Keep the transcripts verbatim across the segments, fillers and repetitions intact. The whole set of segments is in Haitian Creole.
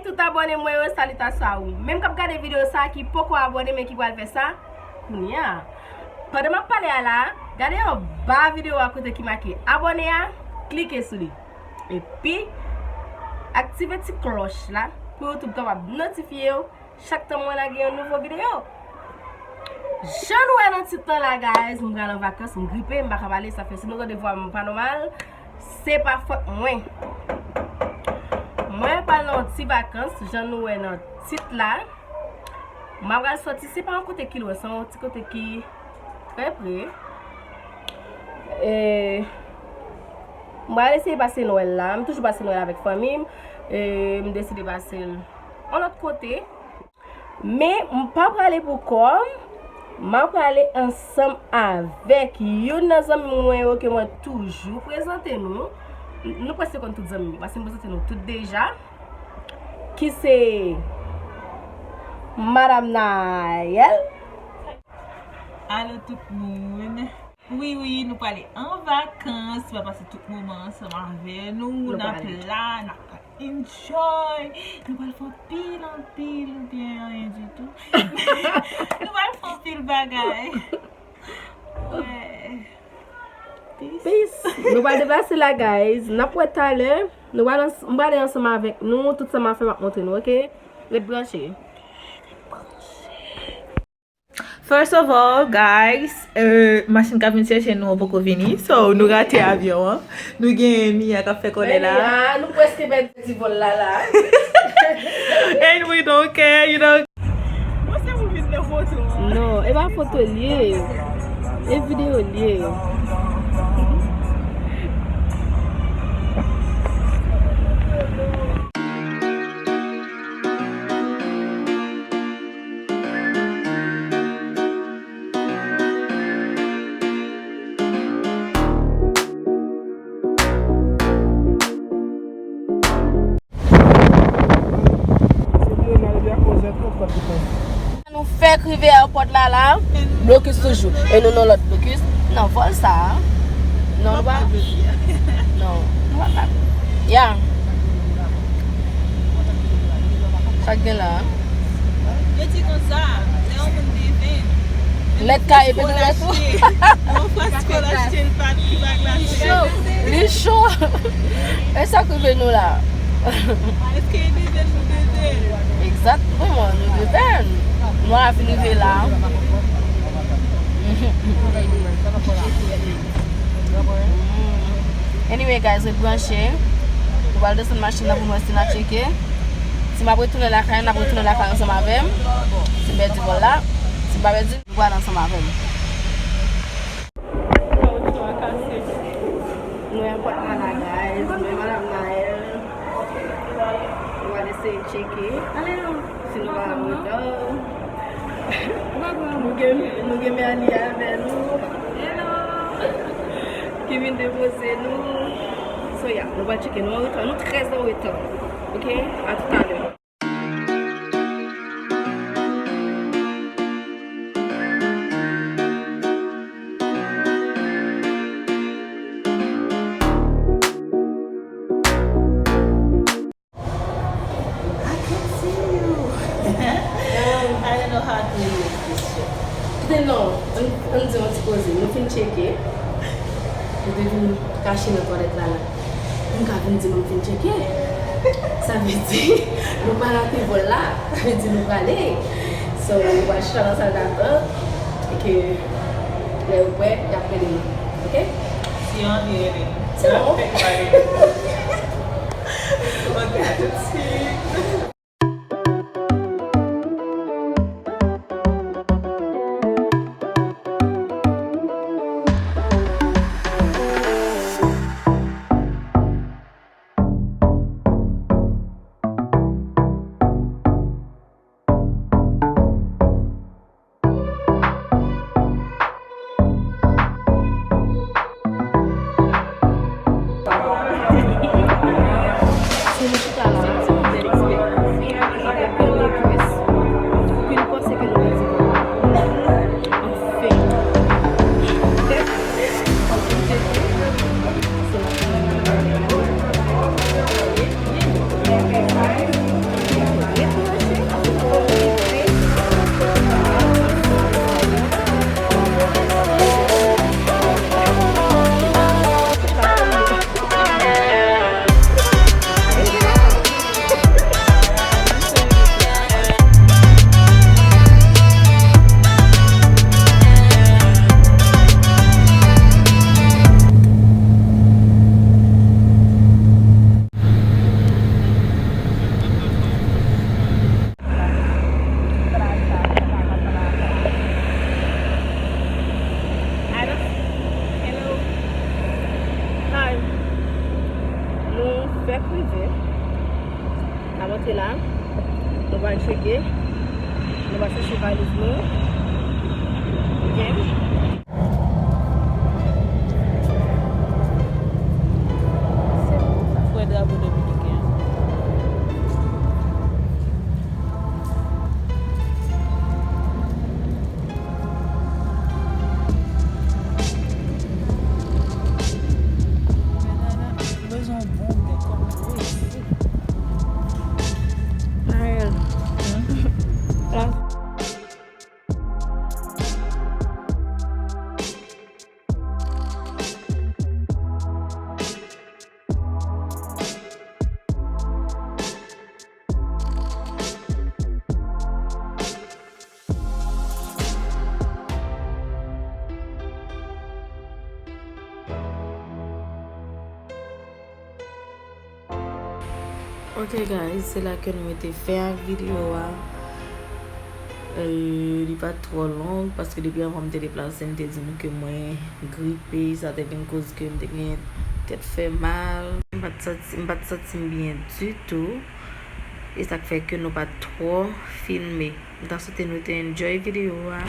Tout abòne mwen yo, salitasyon a ou menm k ap gade videyo sa a ki poko abòne men ki pral fè sa kounye a. Pandan m ap pale a la, gade anba videyo a kote ki make abòne a, klike sou li. Epi, aktive ti klòch la pou YouTube kapab notifye w chak tan mwen lage yon nouvo videyo. Jan nou wè nan tit lan la, guys, m pral an vakans, m gripe, m pa ka pale, sa fè si nou tande vwa m pa nòmal, se pa fòt mwen. Mwen pral nan yon ti vakans, jan nou wè nan tit la. M pral sòti, se pa yon kote ki lwen, se yon ti kote ki trè pre. E, m pral eseye pase Nwèl la. M toujou pase Nwèl avèk fanmi m. E, m deside pase l yon lòt kote. Men, m pa prale pou kò m. M ap prale ansanm avèk youn nan zanmi mwen yo ke mwen toujou prezante nou. N-, nou prèske konn tout zanmi m yo, paske m prezante nou tout deja. Ki se Madam Naël. Alo tout moun. Wi, wi, nou prale an vakans, nou pral pase tout moman ansanm avè nou, n ap la, n ap enjoy, nou pral fè anpil, anpil, oubyen anyen ditou. Nou pral fè anpil bagay. Wè. Peace. Peace. Nou pral deplase la, guys. N ap wè talè. Nou pral ans-, m prale ansanm avèk nou. Tout sa m ap fè, m ap montre nou, oke? Ret branche. First of all, guys, euh, machin k ap vin chèche nou an poko vini. So, nou rate avyon an. Nou gen Mia k ap fè kòlè la. Mia, nou prèske pèdi vòl la, la. And we don't care, you know. Mwen se pou vin nan foto an. Non, e pa foto l ye. E videyo l ye. Nou fèk rive ayewopò la la, blokis toujou. E nou nan lòt blokis, nan vòl sa a. Non, nou pa. Non, nou pa. Ya. Sa k gen la? Yo di konsa, lè yon moun deven, lèt ka epi nou lèt ou. Yon fwa si w achte l pa, li pa glase. Li cho. Li cho. E sa k rive nou la? Èske e deven nou deven? Egzakteman, nou deven. Nou ap rive la. Anyway, guys, ret branche. Nou pral desann machin nan pou nou wè si n a tcheke. Si m ap retounen lakay, n ap retounen lakay ansanm avè m. Si m pèdi vòl la, si m pa pèdi, nou pral ansanm avè m. Nou enpòtan la, guys. Nou e Madam Naël. Nou pral eseye tcheke. Si nou pa an reta. Nou gen, nou gen Merly avè nou. Ki vin depoze nou. So, ya, nou pral tcheke. Nou an reta. Nou trè an reta. Oke? A toutalè. I can see you. I don't know how to use this shit. Kite non, ann, ann di yon ti koze. Nou fin tcheke. Nou te vin kache nan twalèt la la. M ka vin di nou m fin tcheke. Sa vle di, nou pa rate vòl la. Sa vle di nou prale. So, nou pral chita nan sal datant. E ke lè yo prè, y ap rele nou. Oke? Si yo anvi rele nou. Se bon. Fè yo pa rele nou. Ok, a tout suit. Rive. N ap antre la. Nou pral tcheke. Nou pral chèche valiz nou. Ok. Frè drapo dominiken an. Bezwen yon bon bèk kòm nou ye. Ariel. Ok guys, se la ke nou mete fen ak videyo a. Euh, li pa t twò long, paske depi anvan m te deplase, m te di nou ke mwen gripe, sa te vin koz ke m te gen tèt fè mal. M pa t santi, m pa t santi m byen ditou. E sa k fè ke nou pa t twò filme. M ta swete nou te enjoy videyo a.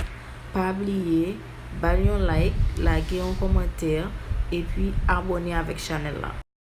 Pa bliye, ba l yon like, lage yon kòmantè, epi abòne avèk chanèl la.